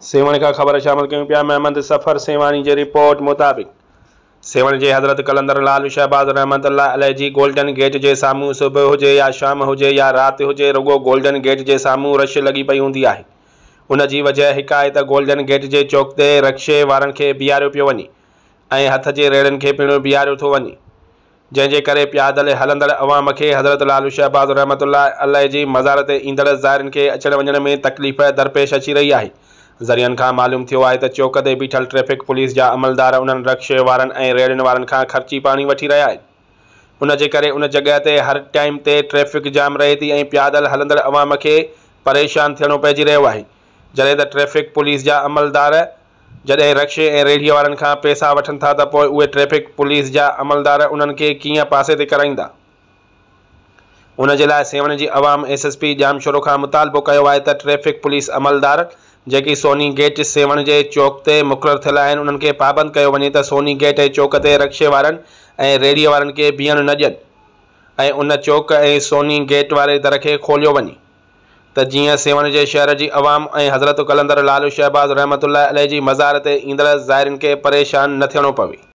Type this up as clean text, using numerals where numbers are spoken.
سيوهڻ کان خبر شامل ڪيون پيا محمد صفر سيوهاڻي جي رپورٽ مطابق سيوهڻ جي حضرت قلندر لعل شهباز رحمة الله عليه جي گولڊن گيٽ جي سامهون صبح هجي يا شام هجي يا رات هجي رڳو گولڊن گيٽ جي سامهون رش لڳي پئي هوندي آهي ان جي وجهه هڪ آهي ته گولڊن گيٽ جي چوڪ تي رڪشي وارن کي بيهاريو پيو وڃي ۽ هٿ جي ريڙهن کي پڻ بيهاريو ٿو وڃي جنهن جي ڪري پيادل هلندڙ عوام کي حضرت لعل شهباز رحمة الله عليه جي مزار تي ايندڙ زائرين کي اچڻ وڃڻ ۾ تڪليف درپيش اچي رهي آهي. ذريعن کان معلوم ٿيو آهي ته چوڪ تي بيٺل ٽريفڪ پوليس جا عملدار انهن رڪشي وارن ۽ ريڙهين وارن کان خرچي پاڻي وٺي رهيا آهن ان جي ڪري ان جڳهه تي هر ٽائيم تي ٽريفڪ جام رهي ٿي ۽ پيادل هلندڙ عوام کي پريشان ٿيڻو پئجي رهيو آهي جڏهن ته ٽريفڪ پوليس جا عملدار جڏهن رڪشي ۽ ريڙهيء وارن کان پئسا وٺن ٿا ته پوء اهي ٽريفڪ پوليس جا عملدار انهن کي ڪيئن پاسي تي ڪرائيندا؟ ان جي لاء سيوهڻ جي عوام ايس ايس پي ڄامشورو کان مطالبو ڪيو آهي ته ٽريفڪ پوليس عملدار جيڪي سوني گيٽ سيوهڻ جي چوڪ تي مقرر ٿيل آهن انهن کي پابند ڪيو وڃي ته سوني گيٽ ۽ چوڪ تي رڪشي وارن ۽ ريڙهيء وارن کي بيهڻ نه ڏين ۽ ان چوڪ ۽ سوني گيٽ واري در کي کوليو وڃي. ته جيئن سيوهڻ جي شهر جي عوام ۽ حضرت قلندر لعل شهباز رحمة الله عليه جي مزار تي ايندڙ زائرين کي پريشان نه ٿيڻو پوي.